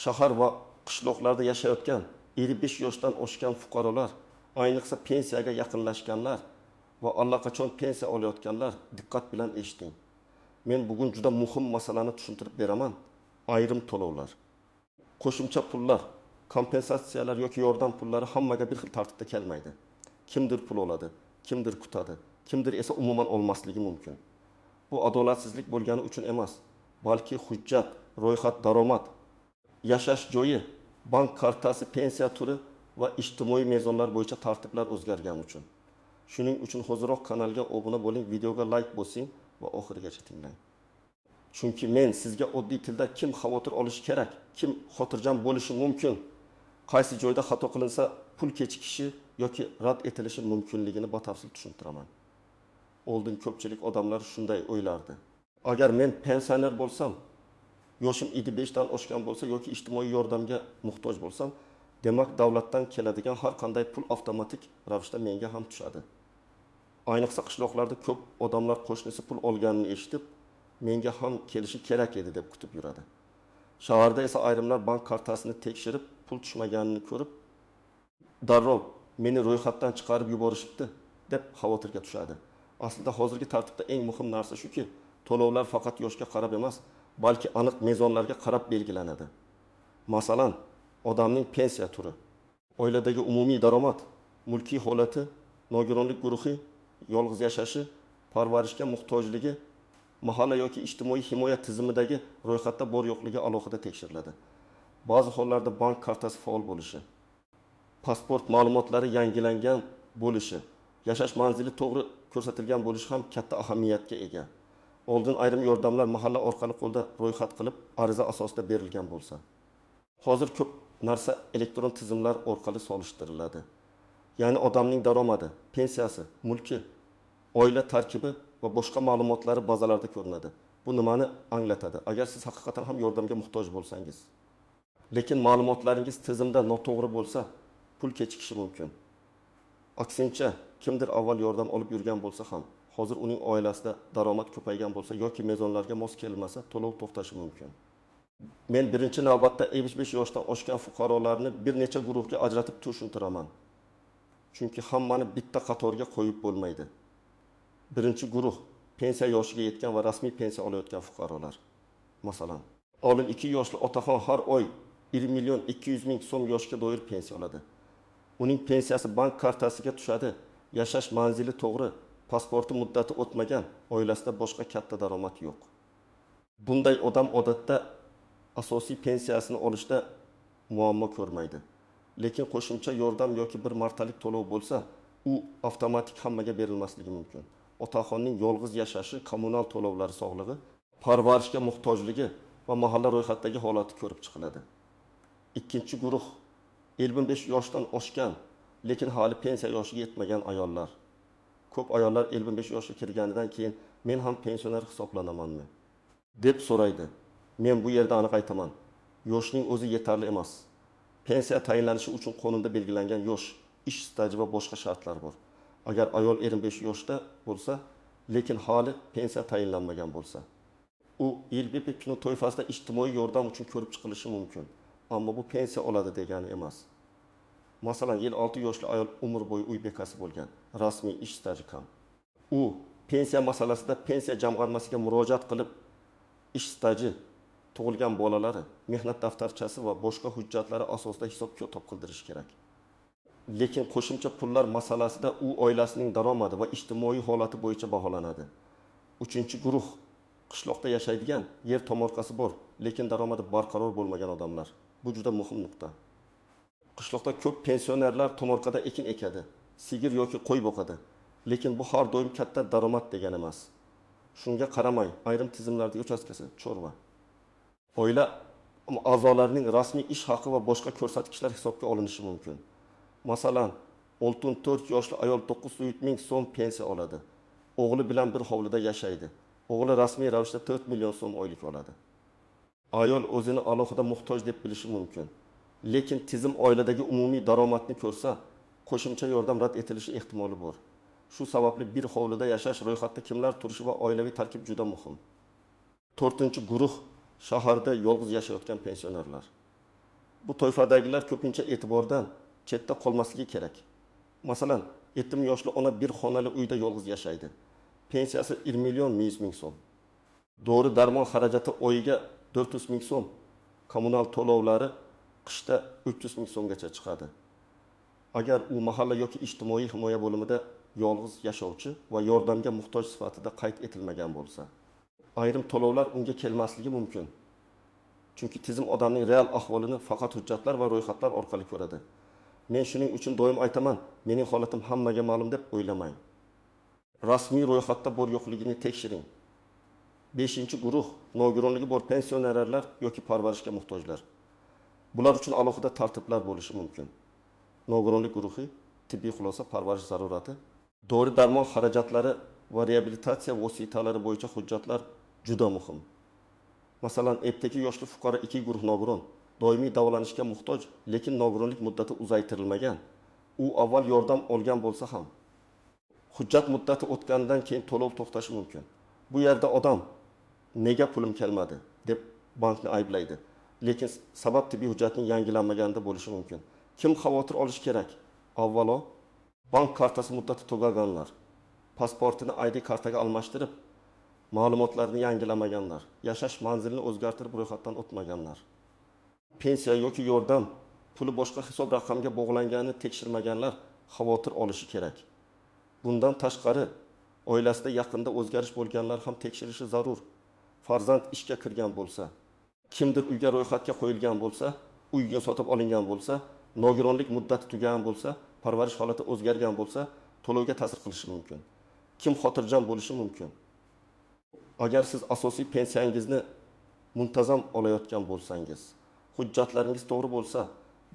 Shahar va qishloqlarda yashayotgan 55 yoshdan oshgan fuqarolar, ayniqsa pensiyaga yaqinlashganlar va allaqachon pensiya olayotganlar, diqqat bilan eshiting. Men bugun juda muhim masalani tushuntirib beraman: ayrim to'lovlar, qo'shimcha pullar, kompensatsiyalar yoki yordam pullari hammaga bir xil tartibda kelmaydi. Kimdir pul oladi, kimdir kutadi, kimdir esa umuman olmasligi mumkin. Bu adolatsizlik bo'lgani uchun emas, balki hujjat, ro'yxat, daromad, yashash joyi, bank kartasi, pensiya turi va ijtimoiy mezonlar bo'yicha tartiblar o'zgargani uchun. Shuning uchun hoziroq kanalga obuna bo'ling, videoga like bosing va oxirigacha tinglang. Chunki men sizga oddiy tilda kim xavotir olishi kerak, kim xotirjam bo'lishi mumkin, qaysi joyda xato qilinsa pul kechikishi yoki rad etilishi mumkinligini batafsil tushuntiraman. Oldin ko'pchilik odamlar shunday o'ylardi: agar men pensioner bo'lsam, yoshim 55 dan oshgan bo'lsa yoki ijtimoiy yordamga muhtoj bo'lsam, demak davlatdan keladigan har qanday pul avtomatik ravishda menga ham tushadi. Ayniqsa qishloqlarda ko'p odamlar qo'shnisi pul olganini eshitib, menga ham kelishi kerak edi deb kutib yuradi. Shaharda esa ayrimlar bank kartasini tekshirib, pul tushmaganini ko'rib, darrov meni ro'yxatdan chiqarib yuborishibdi deb xavotirga tushadi. Aslida hozirgi tartibda eng muhim narsa shuki, to'lovlar faqat yoshga qarab emas, balki aniq mezonlarga qarab belgilanadi. Masalan, odamning pensiya turi, oiladagi umumiy daromad, mulkiy holati, nogironlik guruhi, yolg'iz yashashi, parvarishga muhtojligi, mahalla yoki ijtimoiy himoya tizimidagi ro'yxatda bor yo'qligi alohida tekshiriladi. Ba'zi hollarda bank kartasi faol bo'lishi, pasport ma'lumotlari yangilangan bo'lishi, yashash manzili to'g'ri ko'rsatilgan bo'lishi ham katta ahamiyatga ega. Oldin ayrim yordamlar mahalla orqali qo'lda ro'yxat qilib, ariza asosida berilgan bo'lsa, hozir ko'p narsa elektron tizimlar orqali solishtiriladi. Ya'ni odamning daromadi, pensiyasi, mulki, oila tarkibi va boshqa ma'lumotlari bazalarda ko'rinadi. Bu nimani anglatadi? Agar siz haqiqatan ham yordamga muhtoj bo'lsangiz, lekin ma'lumotlaringiz tizimda noto'g'ri bo'lsa, pul kechikishi mumkin. Aksincha, kimdir avval yordam olib yurgan bo'lsa ham, hozir uning oilasida daromad ko'paygan bo'lsa yoki mezonlarga mos kelmasa, to'lov to'xtashi mumkin. Men birinchi navbatda 55 yoshdan oshgan fuqarolarni bir necha guruhga ajratib tushuntiraman. Chunki hammani bitta qatorga qo'yib bo'lmaydi. Birinchi guruh pensiya yoshiga yetgan va rasmiy pensiya olayotgan fuqarolar. Masalan, 52 yoshli otaxon har oy 1 million 200 ming so'm yoshga doir pensiya oladi. Uning pensiyasi bank kartasiga tushadi, yashash manzili to'g'ri, pasporti muddati o'tmagan, oilasida boshqa katta daromad yo'q. Bunday odam odatda asosiy pensiyasini olishda muammo ko'rmaydi. Lekin qo'shimcha yordam yoki bir martalik to'lov bo'lsa, u avtomatik hammaga berilmasligi mumkin. Otaxonning yolg'iz yashashi, kommunal to'lovlari sog'lig'i, parvarishga muhtojligi va mahalla ro'yxatidagi holati ko'rib chiqiladi. Ikkinchi guruh 55 yoshdan oshgan, lekin hali pensiya yoshiga yetmagan ayollar. Ko'p ayollar 55 yoshga kirganidan keyin men ham pensioner hisoblanamanmi deb so'raydi. Men bu yerda aniq aytaman. Yoshning o'zi yetarli emas. Pensiya tayinlanishi uchun qonunda belgilangan yosh, ish staji va boshqa shartlar bor. Agar ayol 55 yoshda bo'lsa, lekin hali pensiya tayinlanmagan bo'lsa, u YLBP toifasida ijtimoiy yordam uchun ko'rib chiqilishi mumkin. Ammo bu pensiya oladi degani emas. Masalan, 56 yoshli ayol umr bo'yi uy bekasi bo'lgan, rasmiy ish staji kam. U pensiya masalasida pensiya jamg'armasiga murojaat qilib, ish staji, tug'ilgan bolalari, mehnat daftarchasi va boshqa hujjatlari asosida hisob-kitob qildirishi kerak. Lekin qo'shimcha pullar masalasida u oilasining daromadi va ijtimoiy holati bo'yicha baholanadi. Uchinchi guruh qishloqda yashaydigan, yer tomorqasi bor, lekin daromadi barqaror bo'lmagan odamlar. Bu juda muhim nuqta. Qishloqda ko'p pensionerlar tomorqada ekin ekadi, sigir yoki qo'y boqadi. Lekin bu har doim katta daromad degani emas. Shunga qaramay, ayrim tizimlardagi uchastkasi chorva. Oila a'zolarining rasmiy ish haqi va boshqa ko'rsatkichlar hisobga olinishi mumkin. Masalan, 64 yoshli ayol 900 ming so'm pensiya oladi. O'g'li bilan bir hovlida yashaydi. O'g'li rasmiy ravishda 4 million so'm oylik oladi. Ayol o'zini alohida muhtoj deb bilishi mumkin. Lekin tizim oiladagi umumiy daromadni ko'rsa, qo'shimcha yordam rad etilishi ehtimoli bor. Shu sababli bir hovlida yashash, ro'yxatda kimlar turishi va oilaviy tarkib juda muhim. To'rtinchi guruh shaharda yolg'iz yashayotgan pensionerlar. Bu toifadagilar ko'pincha e'tibordan chetda qolmasligi kerak. Masalan, yetim yoshli ona bir xonali uyda yolg'iz yashaydi. Pensiyasi 1 million 100 ming so'm. Dori darmon xarajati oyiga 400 ming so'm, kommunal to'lovlari qishda 300 ming so'mgacha chiqadi. Agar u mahalla yoki ijtimoiy himoya bo'limida yolg'iz yashovchi va yordamga muhtoj sifatida qayd etilmagan bo'lsa, ayrim to'lovlar unga kelmasligi mumkin. Chunki tizim odamning real ahvolini faqat hujjatlar va ro'yxatlar orqali ko'radi. Men shuning uchun doim aytaman, mening holatim hammaga ma'lum deb o'ylamang. Rasmiy ro'yxatda bor yo'qligini tekshiring. 5-guruh nogironligi bor pensionerlar yoki parvarishga muhtojlar. Bular uchun alohida tartiblar bo'lishi mumkin. Nogironlik guruhi, tibbiy xulosa, parvarish zarurati, dori darmon xarajatlari va reabilitatsiya vositalari bo'yicha hujjatlar juda muhim. Masalan, ertaki yoshli fuqaro 2 guruh nogiron, doimiy davolanishga muhtoj, lekin nogironlik muddati uzaytirilmagan. U avval yordam olgan bo'lsa ham, hujjat muddati o'tganidan keyin to'lov to'xtashi mumkin. Bu yerda odam nega pulim kelmadi deb bankni ayblaydi. Lekin sabab tibbiy hujjatning yangilanmaganida bo'lishi mumkin. Kim xavotir olish kerak? Avvalo, bank kartasi muddati tugaganlar, pasportini ID kartaga almashtirib, ma'lumotlarni yangilamaganlar, yashash manzilini o'zgartirib ro'yxatdan o'tmaganlar, pensiya yoki yordam puli boshqa hisob raqamga bog'langanini tekshirmaganlar xavotir olishi kerak. Bundan tashqari, oilasida yaqinda o'zgarish bo'lganlar ham tekshirishi zarur. Farzand ishga kirgan bo'lsa, kimdir uyga ro'yxatga qo'yilgan bo'lsa, uyga sotib olingan bo'lsa, nogironlik muddati tugagan bo'lsa, parvarish holati o'zgargan bo'lsa, to'lovga ta'sir qilishi mumkin. Kim xotirjam bo'lishi mumkin? Agar siz asosiy pensiyangizni muntazam olayotgan bo'lsangiz, hujjatlaringiz to'g'ri bo'lsa,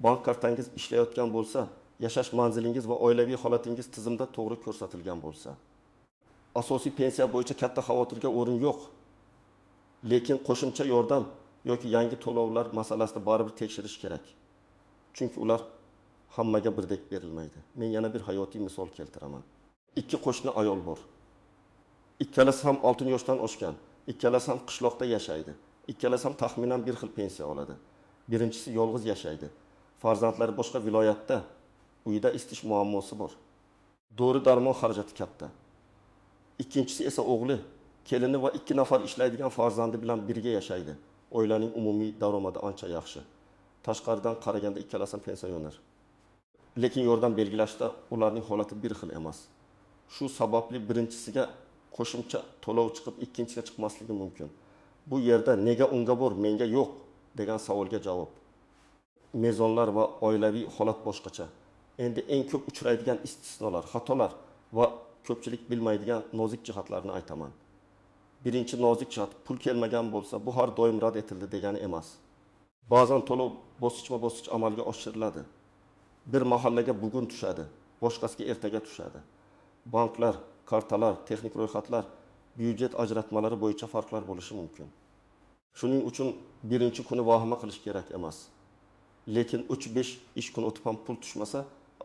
bank kartangiz ishlayotgan bo'lsa, yashash manzilingiz va oilaviy holatingiz tizimda to'g'ri ko'rsatilgan bo'lsa, asosiy pensiya bo'yicha katta xavotirga o'rin yo'q. Lekin qo'shimcha yordam yoki yangi to'lovlar masalasida baribir tekshirish kerak. Chunki ular hammaga birdek berilmaydi. Men yana bir hayotiy misol keltiraman. 2 qo'shni ayol bor. Ikkalasi ham 6 yoshdan oshgan, ikkalasi ham qishloqda yashaydi. Ikkalasi ham taxminan bir xil pensiya oladi. Birinchisi yolg'iz yashaydi. Farzandlari boshqa viloyatda, uyda isitish muammosi bor. Dori darmon xarajati katta. Ikkinchisi esa o'g'li, kelini va 2 nafar ishlaydigan farzandi bilan birga yashaydi. Oilaning umumiy daromadi ancha yaxshi. Tashqaridan qaraganda ikkalasi ham pensioner. Lekin yordam belgilashda ularning holati bir xil emas. Shu sababli birinchisiga qo'shimcha to'lov chiqib, ikkinchisiga chiqmasligi mumkin. Bu yerda nega unga bor, menga yo'q degan savolga javob. Mezonlar va oilaviy holat boshqacha. Endi eng ko'p uchraydigan istisnolar, xatolar va ko'pchilik bilmaydigan nozik jihatlarni aytaman. Birinchi nozik jihat, pul kelmagan bo'lsa, bu har doim rad etildi degani emas. Ba'zan to'lov bosqichma-bosqich amalga oshiriladi. Bir mahallaga bugun tushadi, boshqasiga ertaga tushadi. Banklar, kartalar, texnik ro'yxatlar, byudjet ajratmalari bo'yicha farqlar bo'lishi mumkin. Shuning uchun birinchi kuni vahima qilish kerak emas. Lekin 3-5 ish kuni o'tib ham pul tushmasa,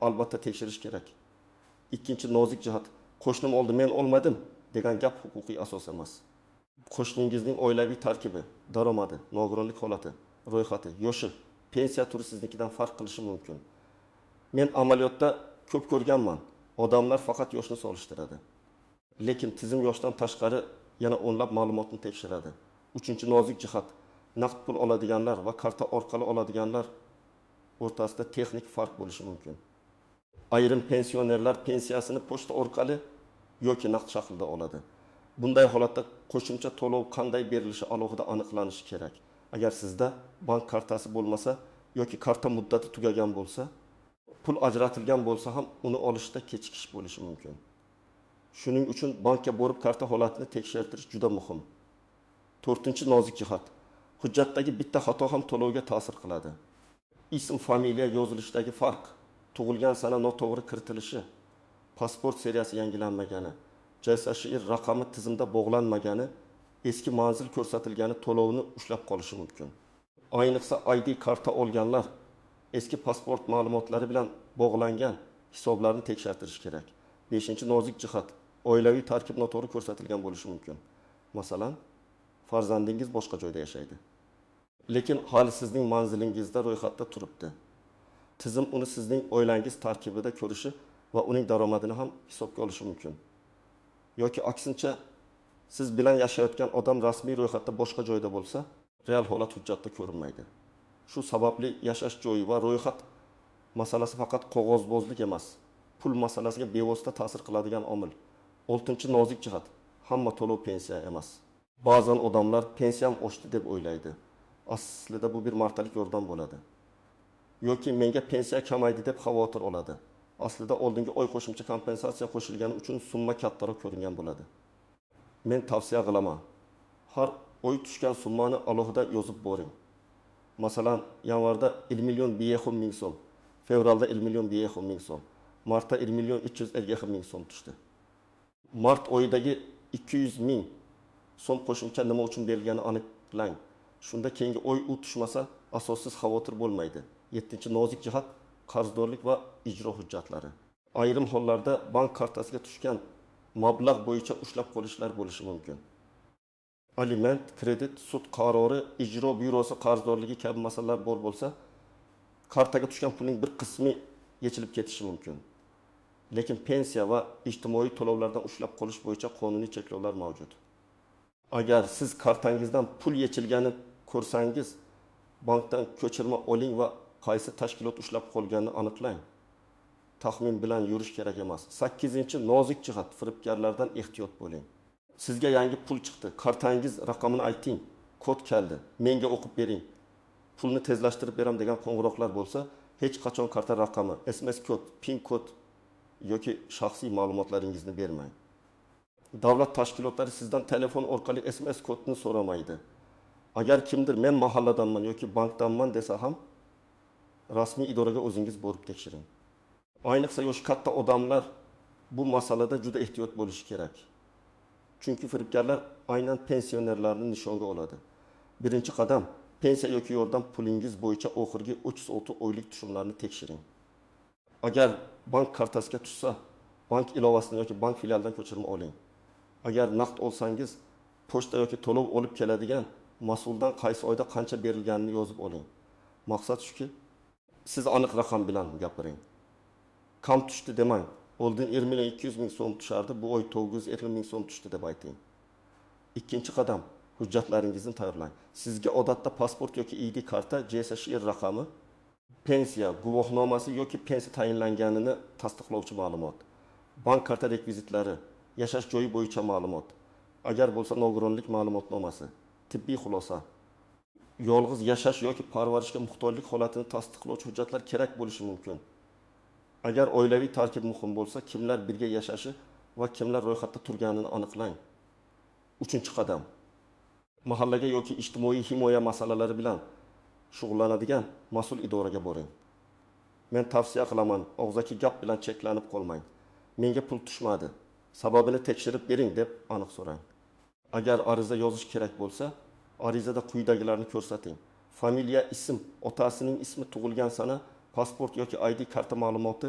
albatta tekshirish kerak. Ikkinchi nozik jihat, qo'shnim oldi, men olmadim degan gap huquqiy asos emas. Qo'shningizning oilaviy tarkibi, daromadi, nogironlik holati, ro'yxati, yoshi, pensiya turi siznikidan farq qilishi mumkin. Men amaliyotda ko'p ko'rganman, odamlar faqat yoshni solishtiradi. Lekin tizim yoshdan tashqari yana o'nlab ma'lumotni tekshiradi. Uchinchi nozik jihat, naqd pul oladiganlar va karta orqali oladiganlar o'rtasida texnik farq bo'lishi mumkin. Ayrim pensionerlar pensiyasini pochta orqali yoki naqd shaklida oladi. Bunday holatda qo'shimcha to'lov qanday berilishi alohida aniqlanishi kerak. Agar sizda bank kartasi bo'lmasa yoki karta muddati tugagan bo'lsa, pul ajratilgan bo'lsa ham uni olishda kechikish bo'lishi mumkin. Shuning uchun bankka borib karta holatini tekshirtirish juda muhim. To'rtinchi nozik jihat, hujjatdagi bitta xato ham to'lovga ta'sir qiladi. Ism, familiya yozilishdagi farq, tug'ilgan sana noto'g'ri kiritilishi, pasport seriyasi yangilanmagani, JSHR raqami tizimda bog'lanmagani, eski manzil ko'rsatilgani to'lovni ushlab qolishi mumkin. Ayniqsa ID karta olganlar eski pasport ma'lumotlari bilan bog'langan hisoblarni tekshirtirish kerak. 5. Nozik jihat, oilaviy tarkib noto'g'ri ko'rsatilgan bo'lishi mumkin. Masalan, farzandingiz boshqa joyda yashaydi. Lekin hali sizning manzilingizda ro'yxatda turibdi. Tizim uni sizning oilangiz tarkibida ko'rishi va uning daromadini ham hisobga olishi mumkin. Yoki aksincha, siz bilan yashayotgan odam rasmiy ro'yxatda boshqa joyda bo'lsa, real holat hujjatda ko'rinmaydi. Shu sababli yashash joyi va ro'yxat masalasi faqat qog'ozbozlik emas, pul masalasiga bevosita ta'sir qiladigan omil. Oltinchi nozik jihat: hamma to'lov pensiya emas. Ba'zan odamlar pensiyam oshdi deb o'ylaydi. Aslida bu bir martalik yordam bo'ladi. Yoki menga pensiya kamaydi deb xavotir oladi. Aslida oldingi oy qo'shimcha kompensatsiya qo'shilgani uchun summa kattaroq ko'ringan bo'ladi. Men tavsiya qilaman, har oy tushgan summani alohida yozib boring. Masalan, yanvarda 1 million 500 ming so'm, fevralda 1 million 500 ming so'm, martda 1 million 350 ming so'm tushdi. Mart oyidagi 200 ming so'm qo'shimcha nima uchun berilgani aniqlang. Shunda keyingi oy u tushmasa, asossiz xavotir bo'lmaydi. Yettinchi nozik jihat: qarzdorlik va ijro hujjatlari. Ayrim hollarda bank kartasiga tushgan mablag' bo'yicha ushlab qolishlar bo'lishi mumkin. Aliment, kredit, sud qarori, ijro byurosi qarzdorligi kabi masalalar bor bo'lsa, kartaga tushgan pulning bir qismi yechilib ketishi mumkin. Lekin pensiya va ijtimoiy to'lovlardan ushlab qolish bo'yicha qonuniy cheklovlar mavjud. Agar siz kartangizdan pul yechilganini ko'rsangiz, bankdan ko'chirma oling va qaysi tashkilot ushlab qolganini aniqlang. Taxmin bilan yurish kerak emas. Sakkizinchi nozik jihat: firibgarlardan ehtiyot bo'ling. Sizga yangi pul chiqdi, kartangiz raqamini ayting, kod keldi, menga o'qib bering, pulni tezlashtirib beraman degan qo'ng'iroqlar bo'lsa, hech qachon karta raqami, SMS kod, PIN kod yoki shaxsiy ma'lumotlaringizni bermang. Davlat tashkilotlari sizdan telefon orqali SMS kodni so'ramaydi. Agar kimdir men mahalladanman yoki bankdanman desa ham, rasmiy idoraga o'zingiz borib tekshiring. Ayniqsa yoshi katta odamlar bu masalada juda ehtiyot bo'lishi kerak. Chunki firibgarlar aynan pensionerlarni nishonga oladi. Birinchi qadam: pensiya yoki yordam pulingiz bo'yicha oxirgi 36 oylik tushumlarni tekshiring. Agar bank kartasiga tushsa, bank ilovasidan yoki bank filialidan ko'chirma oling. Agar naqd olsangiz, pochta yoki to'lov olib keladigan mas'uldan qaysi oyda qancha berilganini yozib oling. Maqsad shuki, siz aniq raqam bilan gapiring. Kam tushdi demang. Oldin 1 million 200 ming so'm tushardi, bu oy 950 ming so'm tushdi deb ayting. Ikkinchi qadam: hujjatlaringizni tayyorlang. Sizga odatda pasport yoki ID karta, JSHR raqami, pensiya guvohnomasi yoki pensiya tayinlanganini tasdiqlovchi ma'lumot, bank karta rekvizitlari, yashash joyi bo'yicha ma'lumot, agar bo'lsa nogironlik ma'lumotnomasi, tibbiy xulosa, yolg'iz yashash yoki parvarishga muhtojlik holatini tasdiqlovchi hujjatlar kerak bo'lishi mumkin. Agar oilaviy tarkib muhim bo'lsa, kimlar birga yashashi va kimlar ro'yxatda turganini aniqlang. Uchinchi qadam: mahallaga yoki ijtimoiy himoya masalalari bilan shug'ullanadigan mas'ul idoraga boring. Men tavsiya qilaman, og'zaki gap bilan cheklanib qolmang. Menga pul tushmadi, sababini tekshirib bering deb aniq so'rang. Agar ariza yozish kerak bo'lsa, arizada quyidagilarni ko'rsating: familiya, ism, otasining ismi, tug'ilgan sana, pasport yoki ID karta ma'lumoti,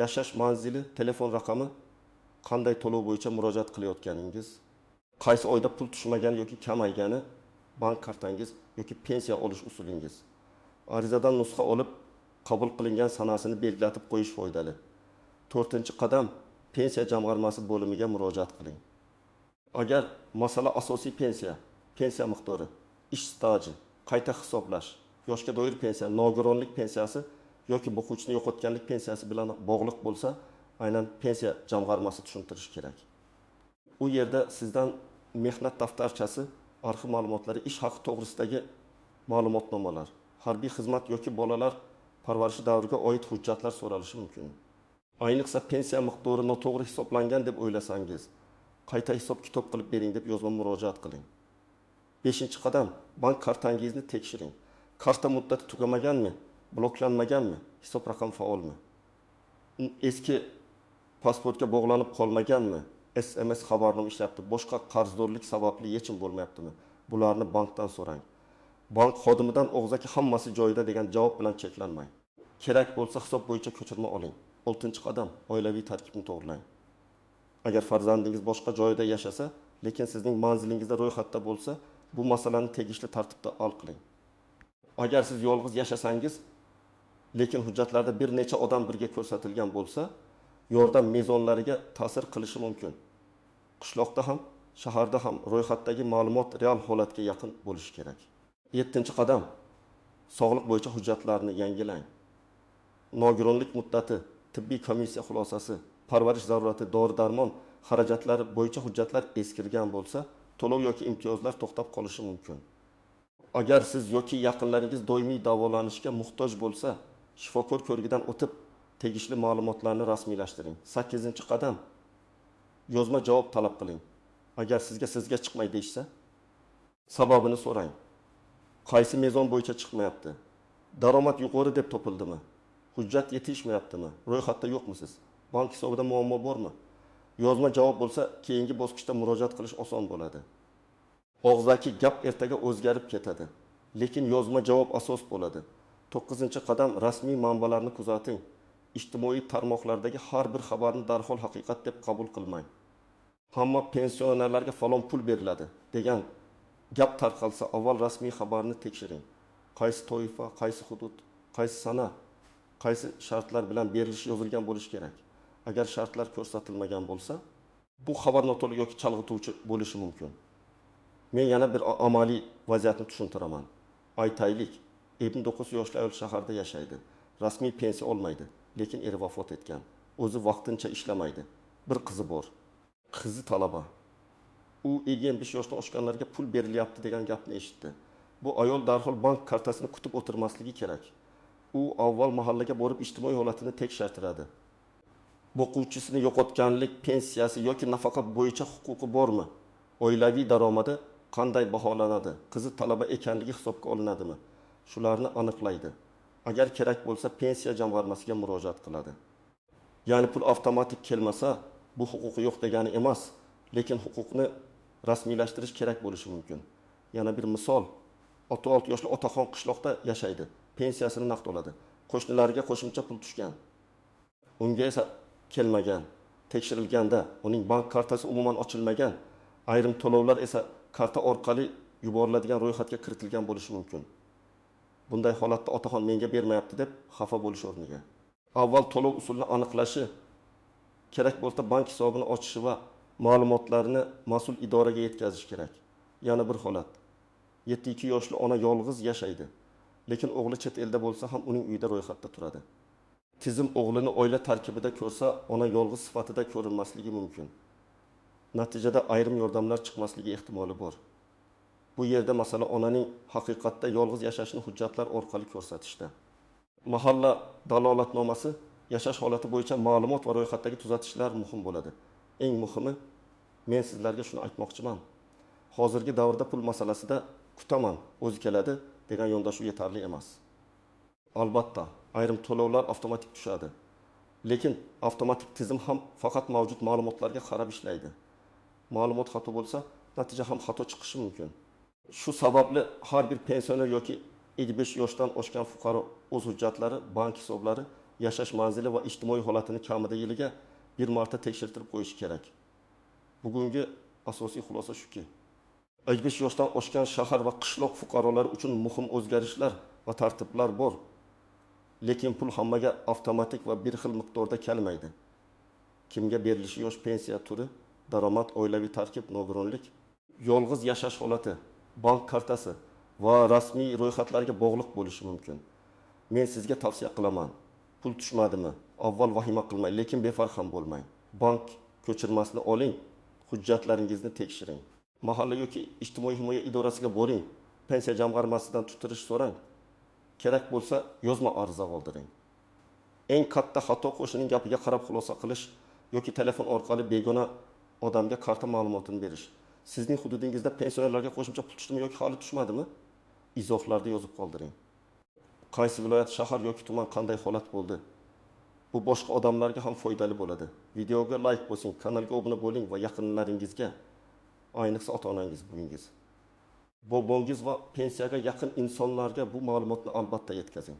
yashash manzili, telefon raqami, qanday to'lov bo'yicha murojaat qilayotganingiz, qaysi oyda pul tushmagani yoki kamaygani, bank kartangiz yoki pensiya olish usulingiz. Arizadan nusxa olib, qabul qilingan sanasini belgilatib qo'yish foydali. To'rtinchi qadam: pensiya jamg'armasi bo'limiga murojaat qiling. Agar masala asosiy pensiya, pensiya miqdori, ish staji, qayta hisoblash, yoshga doir pensiya, nogironlik pensiyasi yoki boquvchini yo'qotganlik pensiyasi bilan bog'liq bo'lsa, aynan pensiya jamg'armasi tushuntirish kerak. U yerda sizdan mehnat daftarchasi, arxiv ma'lumotlari, ish haqi to'g'risidagi ma'lumotnomalar, harbiy xizmat yoki bolalar parvarishi davriga oid hujjatlar so'ralishi mumkin. Ayniqsa pensiya miqdori noto'g'ri hisoblangan deb o'ylasangiz, qayta hisob-kitob qilib bering deb yozma murojaat qiling. Beshinchi qadam: bank kartangizni tekshiring. Karta muddati tugamaganmi, bloklanmaganmi, hisob raqam faolmi? Eski pasportga bog'lanib qolmaganmi? SMS xabarnoma ishlayapti, boshqa qarzdorlik sababli yechim bo'lmayaptimi? Bularni bankdan so'rang. Bank xodimidan og'zaki hammasi joyida degan javob bilan cheklanmang. Kerak bo'lsa hisob bo'yicha ko'chirma oling. Oltinchi qadam: oilaviy tarkibni to'g'rilang. Agar farzandingiz boshqa joyda yashasa, lekin sizning manzilingizda ro'yxatda bo'lsa, bu masalani tegishli tartibda hal qiling. Agar siz yolg'iz yashasangiz, lekin hujjatlarda bir necha odam birga ko'rsatilgan bo'lsa, yordam mezonlariga ta'sir qilishi mumkin. Qishloqda ham, shaharda ham ro'yxatdagi ma'lumot real holatga yaqin bo'lishi kerak. Yettinchi qadam. Sog'liq bo'yicha hujjatlarni yangilang. Nogironlik muddati, tibbiy komissiya xulosasi, parvarish zarurati, dori-darmon xarajatlari bo'yicha hujjatlar eskirgan bo'lsa, to'lov yoki imtiyozlar to'xtab qolishi mumkin. Agar siz yoki yaqinlaringiz doimiy davolanishga muhtoj bo'lsa, shifokor ko'rigidan o'tib, tegishli ma'lumotlarni rasmiylashtiring. Sakkizinchi qadam. Yozma javob talab qiling. Agar sizga chiqmay deyishsa, sababini so'rang. Qaysi mezon bo'yicha chiqmayapti? Daromad yuqori deb topildimi? Hujjat yetishmayaptimi? Ro'yxatda yo'qmisiz? Bank hisobida muammo bormi? Yozma javob bo'lsa, keyingi bosqichda murojaat qilish oson bo'ladi. Og'zaki gap ertaga o'zgarib ketadi, lekin yozma javob asos bo'ladi. To'qqizinchi qadam. Rasmiy manbalarni kuzating. Ijtimoiy tarmoqlardagi har bir xabarni darhol haqiqat deb qabul qilmang. Hamma pensionerlarga falon pul beriladi degan gap tarqalsa, avval rasmiy xabarni tekshiring. Qaysi toifa, qaysi hudud, qaysi sana, qaysi shartlar bilan berilishi yozilgan bo'lishi kerak. Agar shartlar ko'rsatilmagan bo'lsa, bu xabar noto'g'ri yoki chalg'ituvchi bo'lishi mumkin. Men yana bir amaliy vaziyatni tushuntiraman. Aytaylik, 59 yoshli ayol shaharda yashaydi. Rasmiy pensiya olmaydi, lekin eri vafot etgan. O'zi vaqtincha ishlamaydi. Bir qizi bor. Qizi talaba. U 55 yoshdan oshganlarga pul berilyapti degan gapni eshitdi. Bu ayol darhol bank kartasini kutib o'tirmasligi kerak. U avval mahallaga borib ijtimoiy holatini tekshirtiradi. Boquvchisini yo'qotganlik pensiyasi yoki nafaqa bo'yicha huquqi bormi? Oilaviy daromadi qanday baholanadi? Qizi talaba ekanligi hisobga olinadimi? Shularni aniqlaydi. Agar kerak bo'lsa, pensiya jamg'armasiga murojaat qiladi. Ya'ni pul avtomatik kelmasa, bu huquqi yo'q degani emas, lekin huquqni rasmiylashtirish kerak bo'lishi mumkin. Yana bir misol. 66 yoshli otaxon qishloqda yashaydi. Pensiyasini naqd oladi. Qo'shnilariga qo'shimcha pul tushgan. Unga esa kelmagan. Tekshirilganda uning bank kartasi umuman ochilmagan. Ayrim to'lovlar esa karta orqali yuboriladigan ro'yxatga kiritilgan bo'lishi mumkin. Bunday holatda otaxon menga bermayapti deb xafa bo'lish o'rniga avval to'lov usulini aniqlashi, kerak bo'lsa bank hisobini ochishi va ma'lumotlarni mas'ul idoraga yetkazish kerak. Yana bir holat. 72 yoshli ona yolg'iz yashaydi. Lekin o'g'li chet elda bo'lsa ham uning uyida ro'yxatda turadi. Tizim o'g'lini oila tarkibida ko'rsa, ona yolg'iz sifatida ko'rinmasligi mumkin. Natijada ayrim yordamlar chiqmasligi ehtimoli bor. Bu yerda masala onaning haqiqatda yolg'iz yashashini hujjatlar orqali ko'rsatishda. Mahalla dalolatnomasi, yashash holati bo'yicha ma'lumot va ro'yxatdagi tuzatishlar muhim bo'ladi. Eng muhimi, men sizlarga shuni aytmoqchiman. Hozirgi davrda pul masalasida kutaman, o'zi keladi degan yondashuv yetarli emas. Albatta, ayrim to'lovlar avtomatik tushadi. Lekin avtomatik tizim ham faqat mavjud ma'lumotlarga qarab ishlaydi. Ma'lumot xato bo'lsa, natija ham xato chiqishi mumkin. Shu sababli har bir pensioner yoki 55 yoshdan oshgan fuqaro o'z hujjatlari, bank hisoblari, yashash manzili va ijtimoiy holatini kamida yiliga bir marta tekshirtirib qo'yishi kerak. Bugungi asosiy xulosa shuki, 55 yoshdan oshgan shahar va qishloq fuqarolari uchun muhim o'zgarishlar va tartiblar bor. Lekin pul hammaga avtomatik va bir xil miqdorda kelmaydi. Kimga berilishi yosh, pensiya turi, daromad, oilaviy tarkib, nogironlik, yolg'iz yashash holati, bank kartasi va rasmiy ro'yxatlarga bog'liq bo'lishi mumkin. Men sizga tavsiya qilaman. Pul tushmadimi? Avval vahima qilmang, lekin befarq ham bo'lmang. Bank ko'chirmasini oling, hujjatlaringizni tekshiring. Mahalla yoki ijtimoiy himoya idorasiga boring, pensiya jamg'armasidan tutirish so'rang. Kerak bo'lsa, yozma ariza qoldiring. Eng katta xato qo'shnining gapiga qarab xulosa qilish yoki telefon orqali begona odamga karta ma'lumotini berish. Sizning hududingizda pensionerlarga qo'shimcha pul tushdimi yoki hali tushmadimi? Izohlarda yozib qoldiring. Qaysi viloyat, shahar yoki tuman qanday holat bo'ldi? Bu boshqa odamlarga ham foydali bo'ladi. Videoga like bosing, kanalga obuna bo'ling va yaqinlaringizga, ayniqsa ota-onangiz, buvingiz, bobongiz va pensiyaga yaqin insonlarga bu ma'lumotni albatta yetkazing.